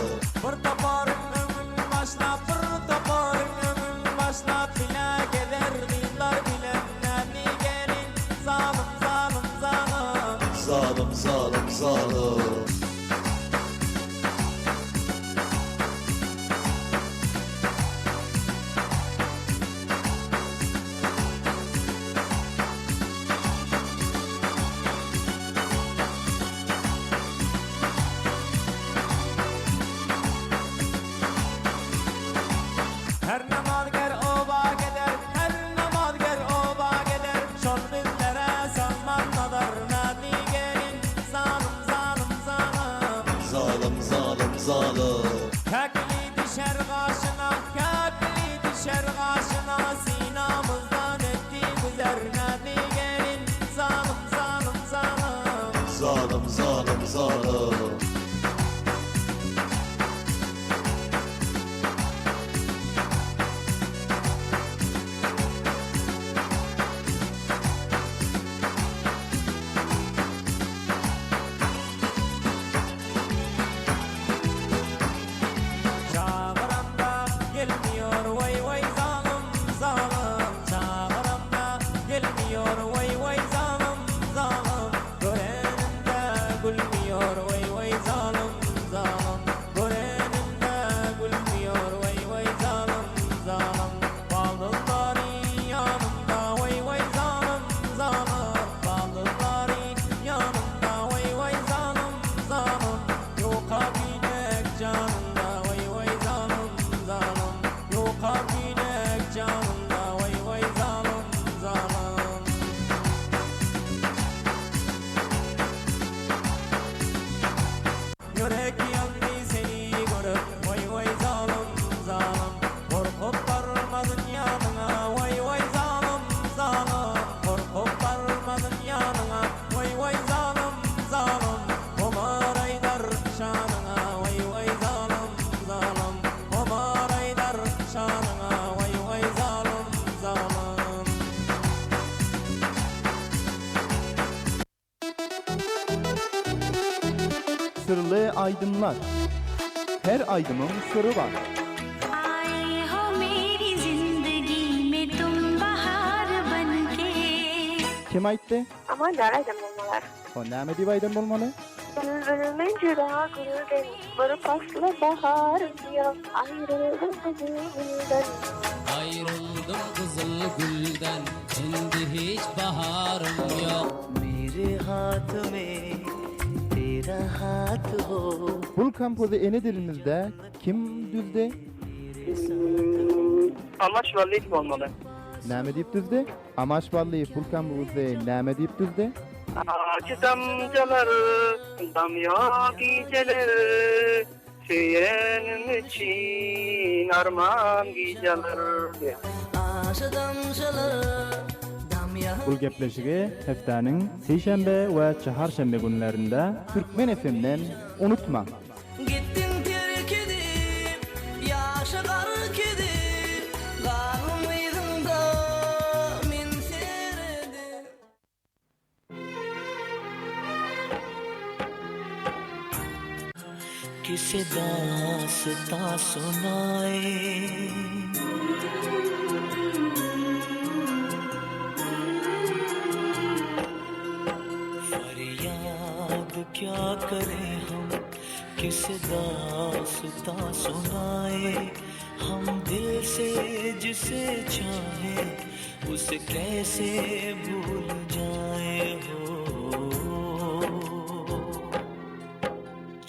Bir toparyň öňün başlap, bir toparyň öňün başlap, Bile gezer gyzlar bilen näzli gelin, Zalym, zalym, zalym. Zalym, zalym, zalym. Her namazger oba gider, her namazger oba gider, Şol bizlere salman nazar, näzli gelin, Zalym, zalym, zalym. Zalym, zalym, zalym. Käkili düşer gaşyna, käkili düşer gaşyna, Synamyzdan ötdi güzer, näzli gelin, Zalym, zalym, zalym. Zalym, zalym, zalym. Çagyramda gelmiyor waý waý zalym zalym Çagyramda gelmiyor waý waý zalym zalym Görenimde gülmiyor waý waý zalym zalym Görenimde gülmiyor waý waý zalym zalym Baldyzlary ýanynda waý waý zalym zalym Baldyzlary ýanynda waý waý zalym zalym Ýuka güýnek janynda waý waý zalym zalym Ýuka güýnek janynda waý waý zalym zalym. Ýürek ýandy seni görüp waý waý zalym zalym Gorkup barmadyn ýanyňa waý waý zalym zalym Gorkup barmadyn ýanyňa waý waý zalym zalym Omar aýdar şanyňa waý waý zalym zalym Omar aýdar şanyňa waý waý zalym zalym. Syrly aýdymlar. Her aýdymyň syry bar. Ae ho meri zindagi me tum bahar banke. Kim aýtdy? Aman däl aýdan bolmalar. O näme diýip aýdan bolmaly? Bilbilmen juda gülden, Bir pasly baharym ýok, Aýryldym gyzyl gülden. Aýryldym gyzyl gülden, Indi hiç baharym ýok. Mere hath me tera hath ho. Bul kompozy ene dilimizde kim düzdi? Amaç Ballyýew bolmaly. Näme diýip düzdi? Amaç Ballyýew bul kompozy näme diýip düzdi? Ajy damjalar damýar gijeler, Söýenim üçin arman gijeler diýýär. Ajy damjalar damýar. Bul gepleşigi hepdäniň sişenbe we çaharşenbe günlerinde Türkmen FM-den unutmaň! Gitdiň terk edip, ýaşa gark edip, Galdym yzyňda men seredip. Kise dastan sunaý. Farýad kya kare hum kise dastan sunaý Hum dil se jise chahe use kaise bhul jaye ho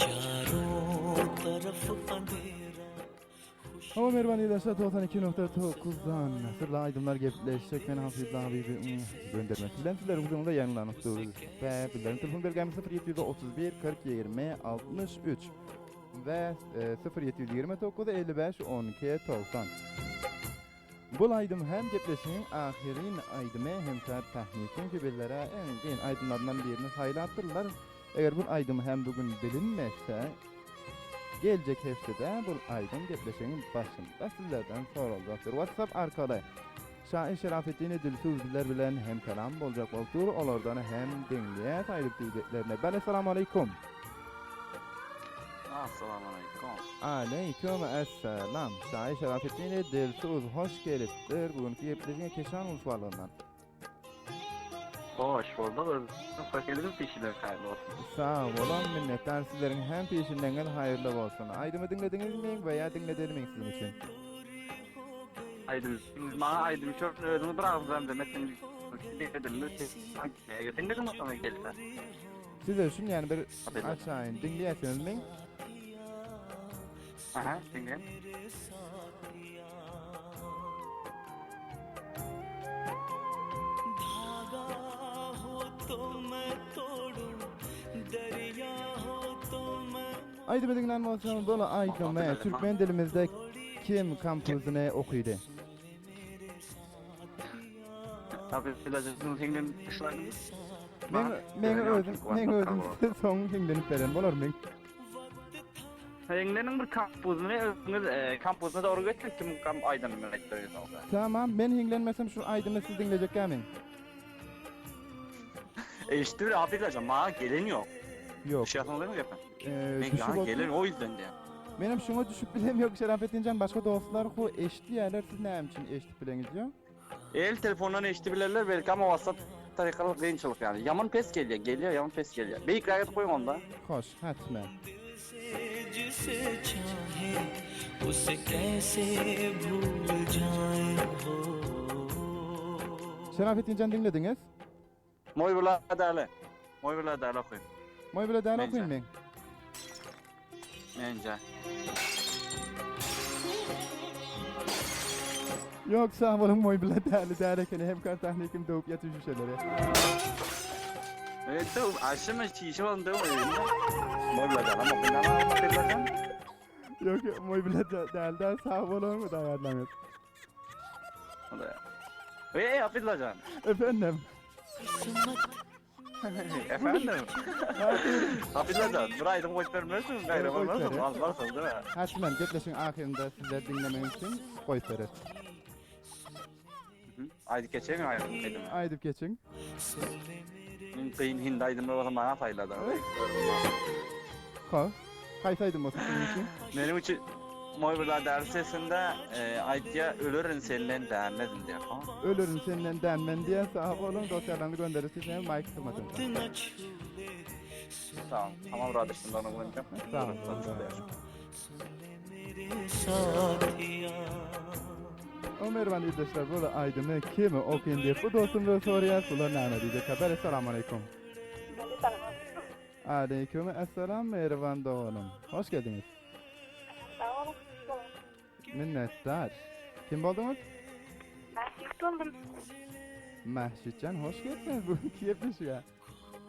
Charo taraf andhera Hawa Merwan ildeşler 92.9-dan Syrly aýdymlar gepleşik men Hafizli Habibi göndermesi bilen sizleriň huzuryňyzda ýaýyňlanyp duruz. We bizleriň telefon belgimiz 0731 40 20 63 we 0729 55 12 90. Bul aýdym hem gepleşigiň ahyryn aýdymy hem tahmyn çünki bizlere iň kyn aýdymlaryndan birini saýlapdyrlar. Eger bul aýdym hem bu gün bilinmese, geljek hepdede bul aýdym gepleşigiň başynda sizlerden soraljakdyr. WhatsApp arkaly Şair Şerafetdini Dilsuz bizler bilen hemkelam boljak bolup dur, olardan hem diňleýäs aýdyp diýjeklerini. Bale salam aleýkum. Assalamualaikum. Aleýkum essalam. Şaýy Şerafetdini Dilsuz hoş gelipdir. Bu günki gepleşigiňe Keşan Ulsubalygyndan. Hoş bulduk. Özüňiz hoş geldiňiz pişiler haýyrly bolsun. Sag boluň minnetdar sizleriň hem pişinleňiz haýyrly bolsun. Aýdymy diňlediňizmi we ýa diňledelmiň siziň üçin? Aýdym maňa aýdym üçin özüňiz bir agyz zemzeme etseňiz diňledim bolsaňyz gelse. Size üçin ýani bir açaýyn diňleýärsiňizmi? Aha diňleýän. Aýdymy diňlän bolsaňyz bol aýdymy türkmen dilimizde kim kompuzine okydy? Men men özüm men özüm soň hiňlenip beren bolar men. Heňleniň bir kampuzyny özüňiz kampuzyna dogry getir kim kam aýdanyny aýtdyr soňra. Tamam men hiňlenmesem şu aýdymy siz diňlejekkä men. Eşitdi bir Abdyllajan maňa gelen ýok. Ýok. Düşýärsiňiz dämi gepe? Men ýaňy gelen o ýüzden diýýän. Menem şuňa düşüp bilem ýok Şerafetdinjan başga dostlar hu eşitýärler siz näme üçin eşidip bileňiz ýok. El telefondan eşidip bilerler belki ama WhatsApp tarykaly kynçylyk ýaly. Ýaman pes gelýär, gelýär ýaman pes gelýär. Beýikräk edip goýuň onda. Hoş, hatmen. Şerafetdinjan diňlediňiz? Moý bula däli. Moý bula däli okyn. Moý bula däli okyn men. Mence. Ýok sag boluň moý bula däli däl ekeni hem kartahnikim döwüp ýatyr şüşeleri. Evet döw aşymy çişe bolun döw. Moý bula däli okyn däli okyn. Ýok moý bula däli däl sag boluň daýarlaňyz. Eý Abdyllajan. Efendim. Efendim. Abdyllajan, bir aýdym goýup bermersiňiz, gaýra bolmarsyň, almarsyň, değil mi? Hatman gepleşigiň ahyrynda sizler diňlemek üçin goýup berer. Aýdyp geçeýin aýdymy. Aýdyp geçiň. Iň kyn hindi aýdymlar bolsa maňa saýlada. Ha, haýsy aýdym bolsa siziň üçin? Meniň üçin Moý Biladar sesinde aýtýa ölerin senden dänmezin diýýär. Ha? Ölerin senden dänmen diýýär. Sag boluň dostlarlaryňyzy gönderip siz maýk hyzmatynda. Sag boluň. Tamam radyşdym dogry gönderdim. Sag boluň. O merwan ildeşler bu aýdymy kim okyn diýip bu dostumyza soraýas bular näme diýjek haber Essalamu aleýkum. Aleýkum esselam Merwan doganym. Hoş geldiňiz. Sag boluň, hoş boluň. Minnetdar. Kim bolduňyz? Mähşit boldum. Mähşitjan hoş geldiňiz bu gepleşige.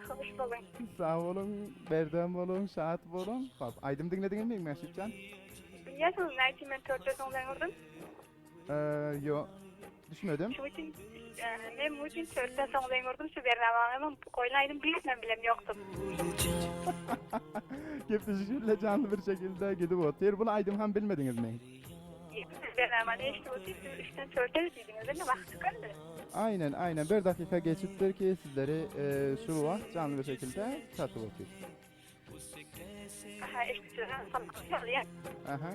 Hoş boluň. Sag boluň, berdem boluň, şat boluň. Hop, aýdym diňlediňizmi Mähşitjan? Bilýärsiňiz, näme üçin men törtde soňdan urdum? Ýo, düşmedim. Şu üçin, men bu üçin törtden soň zeň urdum, şu bernamamam goýlan aýdym birisinem bilem ýokdum. Gepleşik şeýle janly bir şekilde gidip otyr. Bul aýdym hem bilmediňizmi? Siz bernamany eşidip otyr, siz üçden törte diýdiňiz, indi wagt tükendi. Aýnen, aýnen bir dakyka geçipdir ki sizleri şu wagt janly bir şekilde çatyp otyr. Aha, eşidip salýan. Aha.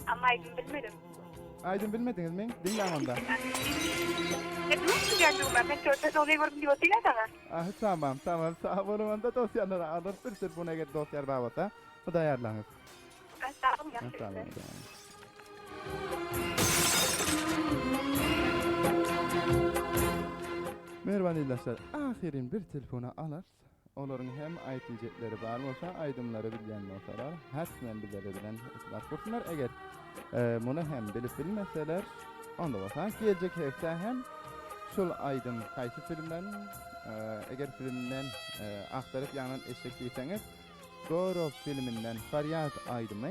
Amma aýdym bilmedim. Aýdym bilmediňizmi? Diňläň onda. Men törte soň gördüm diýip otyryn saňa. Aha, tamam, tamam. Sag boluň onda dostlarlara alyp bir telefon eger dostlar bar bolsa, Hudaýarlaňyz. Sag boluň, ýagşy Sag boluň. Mähriban ildeşler, ahyryn bir telefona alarys. Olaryň hem aýtdiýjekleri bar bolsa, aýdymlary bilýän bolsalar, hatmen bizleri bilen irtibat gursunlar. Eger muny hem bilip bilmeseler, onda bolsa geljek hepde hem şul aýdym haýsy filmden, eger filmden agtaryp ýanan eşek diýseňiz, Goro filminden Farýad aýdymy.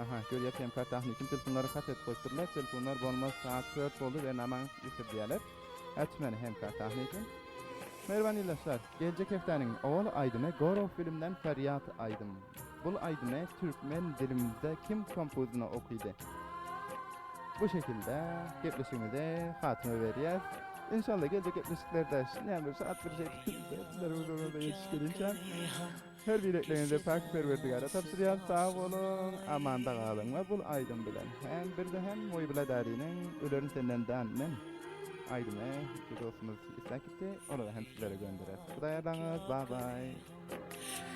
Aha, görýäs hem kartahnikim telefonlary hat edip goýupdyrlar. Telefonlar bolmaz, saat 4 boldy, bernamaňy ýitir diýýärler. Etmeli hem kartahnikim. Mähriban ildeşler, geljek hepdäniň owal aýdymy Goro filmden Ferýat aýdym. Bul aýdymy türkmen dilimizde kim kompuzyna okydy? Bu şekilde gepleşigimize hatyma berýäs. Inşallah geljek gepleşiklerde şinäm bir şat bir şekilde sizleriň huzurynda ýetişip gelinçäm. Her birekleňizi päk Perwerdigara tabşyrýan sag boluň amanda galyň we bul aýdym bilen hem birde hem Moýbila däriniň Ölerin senden dändim aýdymy bir dostumyz isläp gitdi olary hem sizlere göndereris. Hudaýarlaňyz bye bye.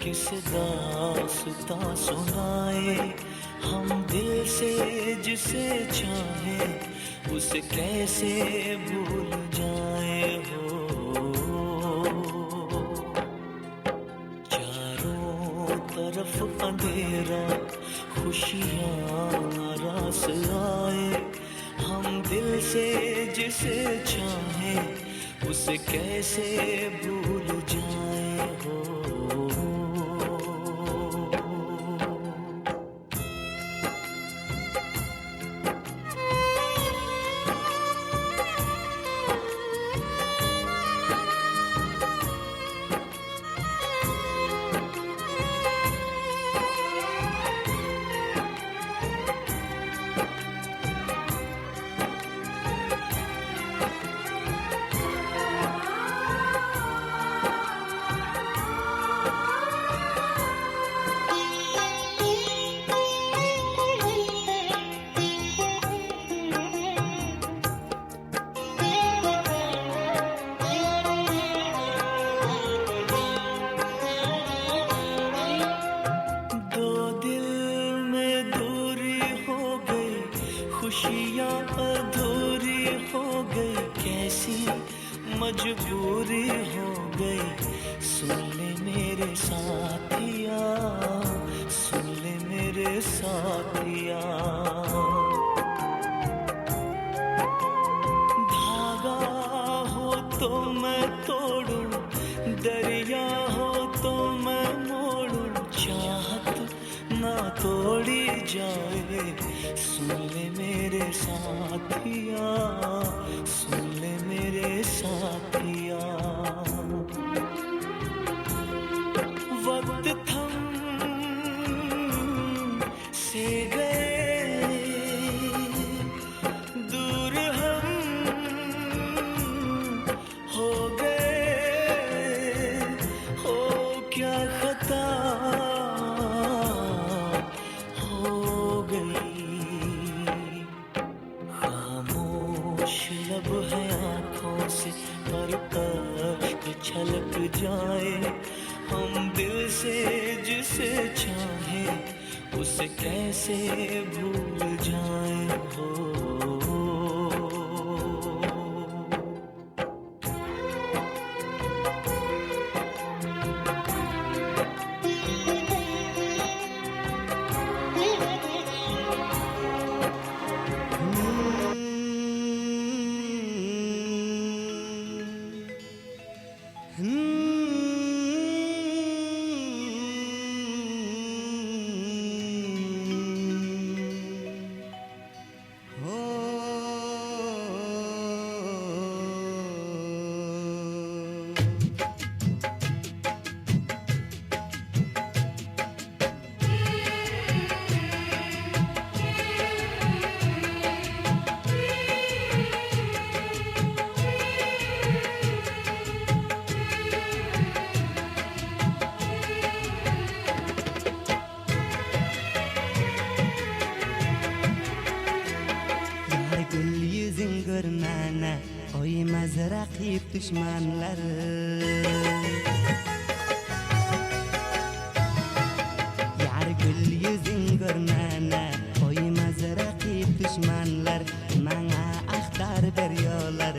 Kis dastan sunaye hum dil se jise chahe use kaise bhul jaye ho चारों तरफ अंधेरा खुशियां रास आए हम दिल से जिसे चाहे उसे कैसे भूल जाए हो दो दिल में दूरी हो गई खुशियां अधूरी हो गई कैसी मजबूरी हो गई सुन ले मेरे साथिया सुन ले मेरे साथिया धागा हो तो मैं तोड़ूं दरिया हो तो मैं मोड़ूं चाहत ना तोड़ी जाए सुन ले मेरे साथिया सुन ले मेरे साथिया वक्त थम से गए दूर हम हो गए हो क्या खता हो गई खामोश लब है आंखों से पर अश्क छलक जाए हम दिल से जिसे चाहे उसे कैसे भूल जाए हो Yar gül yüzün görmäne Goýmaz rakyp duşmanlar Yar gül yüzün görmäne Goýmaz rakyp duşmanlar Maňa agtar berýolar.